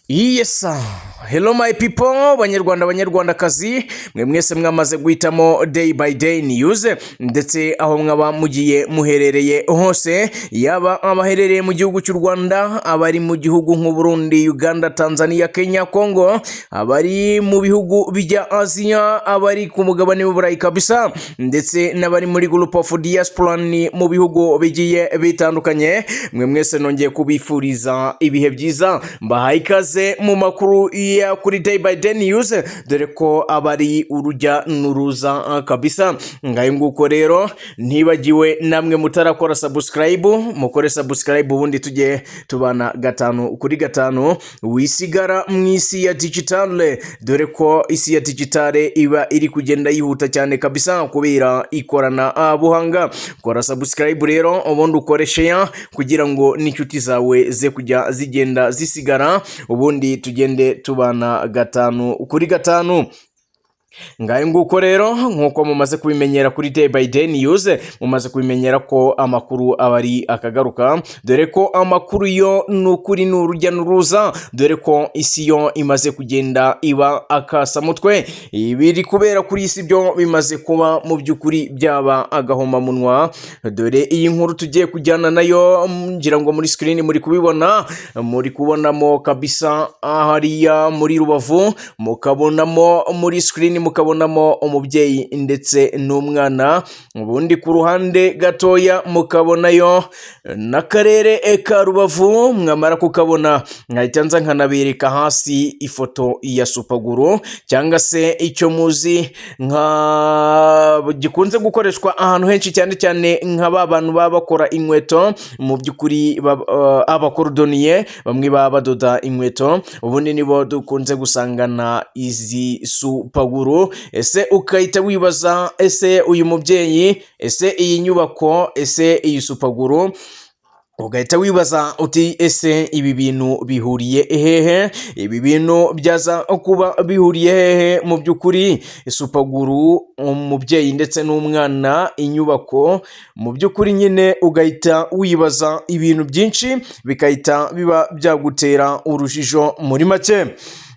Yes, hello my people, Banyarwanda, Banyarwandakazi, mwe mwese mwamaze guhitamo Day by Day News, ndetse aho mwaba mugiye muherereye hose, yaba abaherereye mu gihugu cy'u Rwanda, abari mu gihugu nk'u Burundi, Uganda, Tanzania, Kenya, Congo, abari mu bihugu bya Aziya, abari ku mugabane w'Uburayi kabisa, ndetse n'abari muri group of diaspora mu bihugu bigiye bitandukanye, mwe mwese nongeye kubifuriza ibihe byiza. Mbahaye ikaze mu makuru ya kuri Day by Day News, dore ko aba ari urujya n'uruza kabisa. Ngayo nguko rero, ntibagiwe namwe mutarakora subscribe, mukore subscribe, ubundi tujye tubana gatanu kuri gatanu. Wisigara mu isi ya digitale, dore ko isi ya digitale iba iri kugenda yihuta cyane kabisa kubera ikoranabuhanga. Kora subscribe rero, ubundi ukore share kugira ngo n'inshuti zawe ze kujya zigenda zisigara, ubundi tugende tubana gatanu kuri gatanu. Ngayo nguko rero, nk'uko mumaze kubimenyera kuri Day by Day News, mumaze kubimenyera ko amakuru aba ari akagaruka, dore ko amakuru yo ni ukuri ni urujya n'uruza, dore ko isi yo imaze kugenda iba akasamutwe. Ibiri kubera kuri isi byo bimaze kuba mu by'ukuri byaba agahomamunwa. Dore iyi nkuru tugiye kujyana nayo, ngira ngo muri screen muri kubibona, muri kubonamo kabisa hariya muri Rubavu, mukabonamo muri screen, mukabonamo umubyeyi ndetse n'umwana, ubundi ku ruhande gatoya mukabonayo n'akarere ka Rubavu. Mwamara kukabona, nkahita nza nkanabereka hasi ifoto ya super glue, cyangwa se icyo muzi nka gikunze gukoreshwa ahantu henshi, cyane cyane nka ba bantu baba bakora inkweto, mu by'ukuri aba cordonnier, bamwe baba badoda inkweto, ubundi nibo dukunze gusangana izi super glue. Ese ukahita wibaza: ese uyu mubyeyi, ese iyi nyubako, ese iyi super glue? Ugahita wibaza uti: ese ibi bintu bihuriye hehe? Ibi bintu byaza kuba bihuriye hehe mu by'ukuri? Super glue, umubyeyi ndetse n'umwana, inyubako, mu by'ukuri nyine ugahita wibaza ibintu byinshi, bigahita biba byagutera urujijo muri make.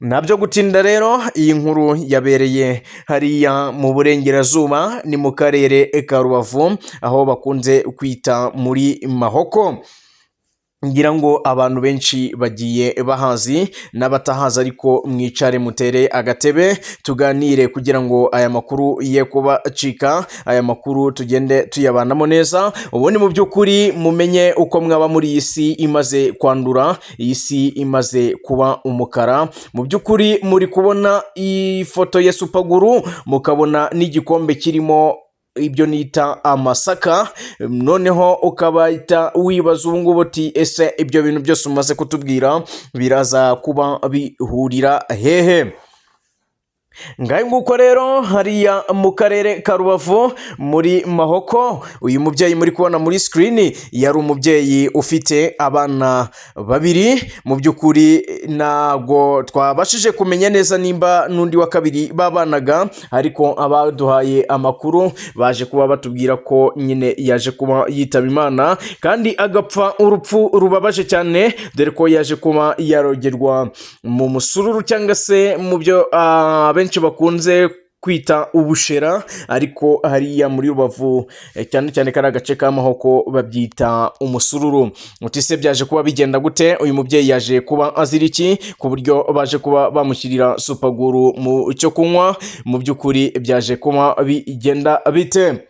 Ntabyo gutinda rero, iyi nkuru yabereye hariya mu burengerazuba, ni mu karere ka Rubavu, aho bakunze kwita muri Mahoko. Ngira ngo abantu benshi bagiye bahazi n'abatahazi, ariko mwicare mutere agatebe tuganire kugira ngo aya makuru ye kubacika, aya makuru tugende tuyabanamo neza, ubundi mu by'ukuri mumenye uko mwaba muri iyi si imaze kwandura, iyi si imaze kuba umukara. Mu by'ukuri muri kubona ifoto ya super glue, mukabona n'igikombe kirimo ibyo nita amasaka, noneho ukabahita wibaza ubu ngubu uti: ese ibyo bintu byose umaze kutubwira biraza kuba bihurira hehe? Ngayo nguko rero, hariya mu karere ka Rubavu muri Mahoko, uyu mubyeyi muri kubona muri screen yari umubyeyi ufite abana babiri. Mu by'ukuri ntabwo twabashije kumenya neza nimba n'undi wa kabiri babanaga, ariko abaduhaye amakuru baje kuba batubwira ko nyine yaje kuba yitaba Imana, kandi agapfa urupfu rubabaje cyane, dore ko yaje kuba yarogerwa mu musururu, cyangwa se mu byo benshi bakunze kwita ubushera, ariko hariya muri Rubavu, cyane cyane kari agace ka Mahoko, babyita umusururu. Uti: se byaje kuba bigenda gute? Uyu mubyeyi yaje kuba azira iki ku buryo baje kuba bamushyirira super glue mu cyo kunywa? Mu by'ukuri byaje kuba bigenda bite?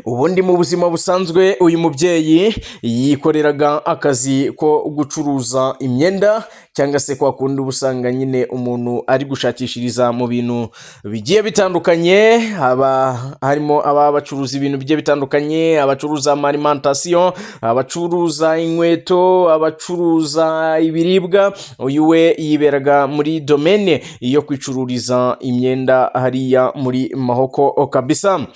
Ubundi mu buzima busanzwe uyu mubyeyi yikoreraga akazi ko gucuruza imyenda, cyangwa se kwa kundi uba usanga nyine umuntu ari gushakishiriza mu bintu bigiye bitandukanye. Haba harimo ababa bacuruza ibintu bigiye bitandukanye, abacuruza ama alimentation, abacuruza inkweto, abacuruza ibiribwa. Uyu we yiberaga muri domaine yo kwicururiza imyenda hariya muri Mahoko kabisa.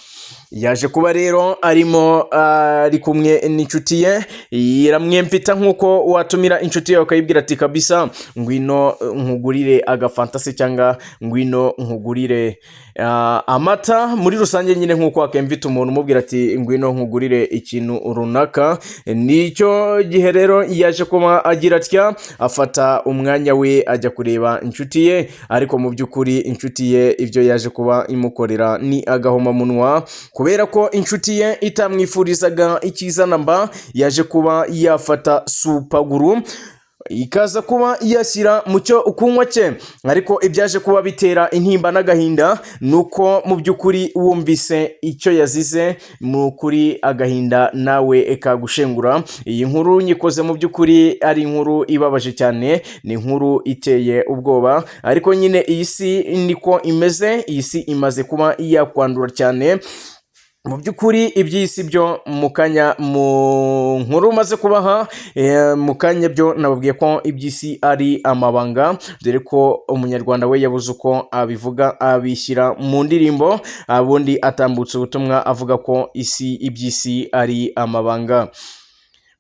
Yaje kuba rero arimo ari kumwe n'inshuti ye, iramwemfita nk'uko watumira inshuti yawe ukayibwira ati: kabisa ngwino nkugurire agafanta se, cyangwa ngwino nkugurire Amata muri rusange nyine, nk'uko wakemvita umuntu umubwira ati: "Ngwino nkugurire ikintu runaka." Nicyo gihe rero yaje kuba agira atya, afata umwanya we ajya kureba inshuti ye, ariko mu by'ukuri inshuti ye ibyo yaje kuba imukorera ni agahomamunwa, kubera ko inshuti ye itamwifurizaga icyiza na mba. Yaje kuba yafata super glue, ikaza kuba yashyira mu cyo kunywa cye. Ariko ibyaje kuba bitera intimba n'agahinda ni uko mu by'ukuri wumvise icyo yazize, mu kuri agahinda nawe kagushengura. Iyi nkuru nyikoze mu by'ukuri ari inkuru ibabaje cyane, ni inkuru iteye ubwoba, ariko nyine iyi si niko imeze. Iyi si imaze kuba yakwandura cyane. Mu by'ukuri iby'isi byo mu kanya, mu nkuru maze kubaha mu kanya, byo nababwiye ko iby'isi ari amabanga, dore ko Umunyarwanda we yabuze uko abivuga, abishyira mu ndirimbo, ubundi atambutse ubutumwa avuga ko isi, iby'isi ari amabanga.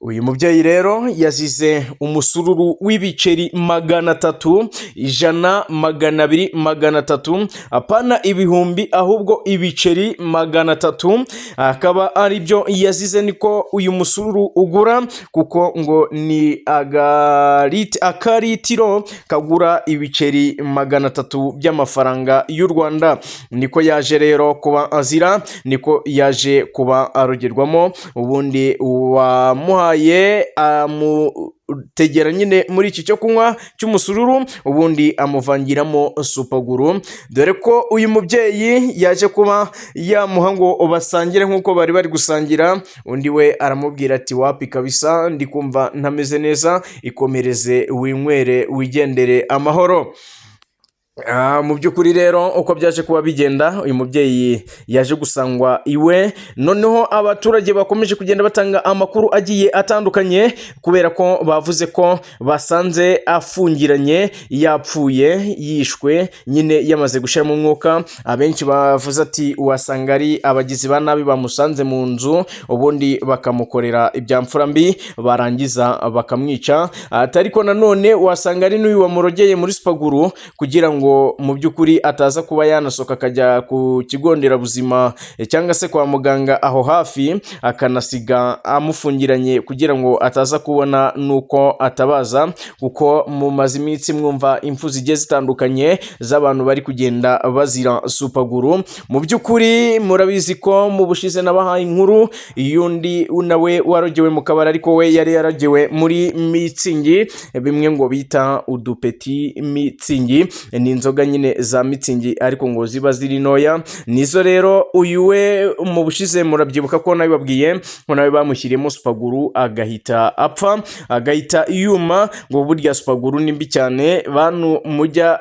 Uyu mubyeyi rero yazize umusururu w'ibiceri 300, 100, 200, 300, apana ibihumbi, ahubwo ibiceri 300, akaba ari byo yazize. Niko uyu musururu ugura, kuko ngo ni akaritiro kagura ibiceri 300 by'amafaranga y'u Rwanda. Niko yaje rero kuba azira, niko yaje kuba arogerwamo. Ubundi wamuhaye amutegera nyine muri iki cyo kunywa cy'umusururu, ubundi amuvangiramo super glue, dore ko uyu mubyeyi yaje kuba yamuha ngo basangire nk'uko bari bari gusangira. Undi we aramubwira ati: "Wapi kabisa, ndi kumva ntameze neza, ikomereze winywere wigendere amahoro." Mu by'ukuri rero uko byaje kuba bigenda, uyu mubyeyi yaje gusangwa iwe. Noneho abaturage bakomeje kugenda batanga amakuru agiye atandukanye, kubera ko bavuze ko basanze afungiranye, yapfuye, yishwe nyine, yamaze gushyiramo umwuka. Abenshi bavuze ati: "Wasanga ari abagizi ba nabi bamusanze mu nzu, ubundi bakamukorera ibya mfura mbi, barangiza bakamwica." Ati: "Ariko nanone wasanga ari n'uyu wamurogeye muri super glue, kugira ngo mu by'ukuri ataza kuba yanasohoka akajya ku kigo nderabuzima cyangwa se kwa muganga aho hafi, akanasiga amufungiranye kugira ngo ataza kubona n'uko atabaza." Kuko mumaze iminsi mwumva impfu zigiye zitandukanye z'abantu bari kugenda bazira super glue. Mu by'ukuri murabizi ko mu bushize nabahaye inkuru y'undi nawe warogewe mu kabari, ariko we yari yaragewe muri Mützig, bimwe ngo bita udupeti Mützig, ni inzoga nyine za Mützig ariko ngo ziba ziri ntoya. Nizo rero uyu we mu bushize murabyibuka ko nabibabwiye ko nawe bamushyiriyemo super glue agahita apfa, agahita yuma. Ngo burya super glue ni mbi cyane. Bantu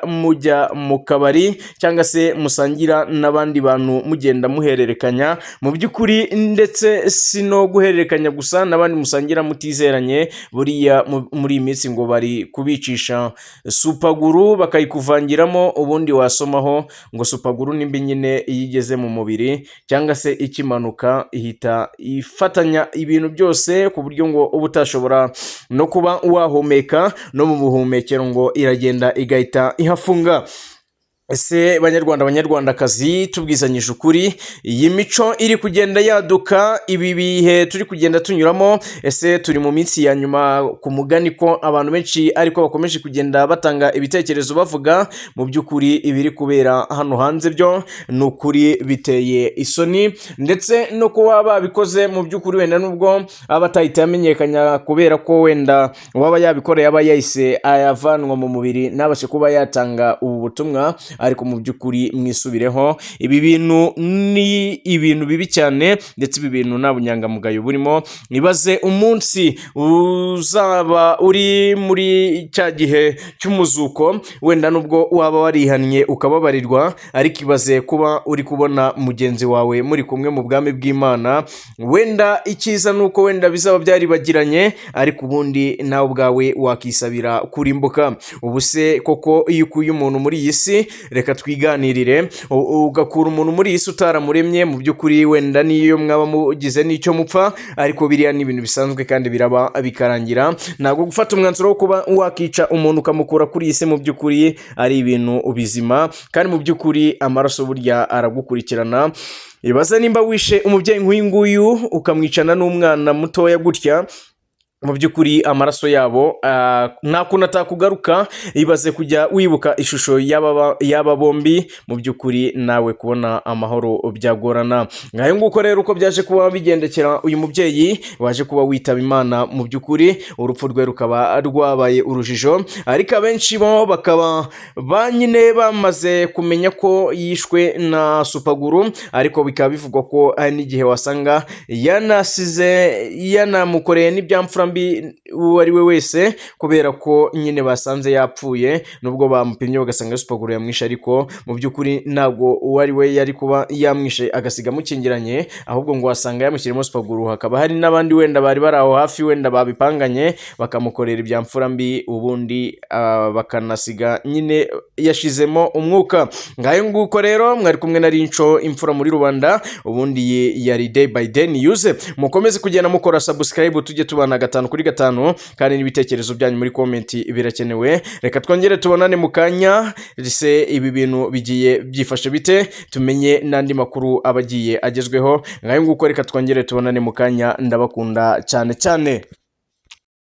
mujya mu kabari cyangwa se musangira n'abandi bantu, mugenda muhererekanya, mu by'ukuri ndetse si no guhererekanya gusa, n'abandi musangira mutizeranye, buriya muri iyi minsi ngo bari kubicisha super glue, bakayikuvangiramo, ubundi wasomaho. Ngo super glue ni mbi nyine, iyo igeze mu mubiri cyangwa se ikimanuka ihita ifatanya ibintu byose, ku buryo ngo uba utashobora no kuba wahumeka, no mu buhumekero ngo iragenda igahita ihafunga. Ese Banyarwanda, Banyarwandakazi, tubwizanyije ukuri, iyi mico iri kugenda yaduka, ibi bihe turi kugenda tunyuramo, ese turi mu minsi ya nyuma ku mugani ko abantu benshi ariko bakomeje kugenda batanga ibitekerezo bavuga? Mu by'ukuri ibiri kubera hano hanze byo ni ukuri biteye isoni, ndetse no kuba babikoze mu by'ukuri wenda nubwo aba atahita amenyekanya, kubera ko wenda uwaba yabikoreye aba yahise ayavanwa mu mubiri, ntabashe kuba yatanga ubu butumwa. Ariko mu by'ukuri mwisubireho, ibi bintu ni ibintu bibi cyane, ndetse ibi bintu nta bunyangamugayo burimo. Ibaze umunsi uzaba uri muri cya gihe cy'umuzuko, wenda nubwo waba warihannye ukababarirwa, ariko ibaze kuba uri kubona mugenzi wawe muri kumwe mu bwami bw'Imana. Wenda icyiza ni uko wenda bizaba byaribagiranye, ariko ubundi nawe ubwawe wakisabira kurimbuka. Ubu se koko iyo ukuye umuntu muri iyi si Reka twiganirire. Ugakura umuntu muri iyi si utaramuremye. Mu by'ukuri wenda niyo mwaba mugize n'icyo mupfa, ariko biriya ni ibintu bisanzwe kandi biraba bikarangira. Ntabwo gufata umwanzuro wo kuba wakica umuntu ukamukura kuri iyi si mu by'ukuri ari ibintu bizima, kandi mu by'ukuri amaraso burya aragukurikirana. Ibaze nimba wishe umubyeyi nk'uyu nguyu, ukamwicana n'umwana mutoya gutya, mu by'ukuri amaraso yabo nta kuntu atakugaruka. Ibaze kujya wibuka ishusho y'aba bombi, mu by'ukuri nawe kubona amahoro byagorana. Ngayo nguko rero uko byaje kuba bigendekera uyu mubyeyi waje kuba witaba Imana. Mu by'ukuri urupfu rwe rukaba rwabaye urujijo, ariko abenshi bo bakaba ba nyine bamaze kumenya ko yishwe na super glue, ariko bikaba bivugwa ko hari n'igihe wasanga yanasize yanamukoreye n'ibyamfura mbi uwo ari we wese, kubera ko nyine basanze yapfuye, nubwo bamupimye bagasanga super glue yamwishe, ariko mu by'ukuri ntabwo uwo ari we yari kuba yamwishe agasiga amukingiranye, ahubwo ngo wasanga yamushyirimo super glue, hakaba hari n'abandi wenda bari bari aho hafi, wenda babipanganye, bakamukorera ibyamfura mbi, ubundi bakanasiga nyine yashizemo umwuka. Ngayo nguko rero, mwari kumwe na Rinco Imfura muri rubanda, ubundi iyi yari Day by Day News. Mukomeze kugenda mukora subscribe, tujye tubana gatanu kuri gatanu, kandi n'ibitekerezo byanyu muri comment birakenewe. Reka twongere tubonane mu kanya. Ese ibi bintu bigiye byifashe bite? Tumenye n'andi makuru aba agiye agezweho. Ngayo nguko, reka twongere tubonane mu kanya. Ndabakunda cyane cyane.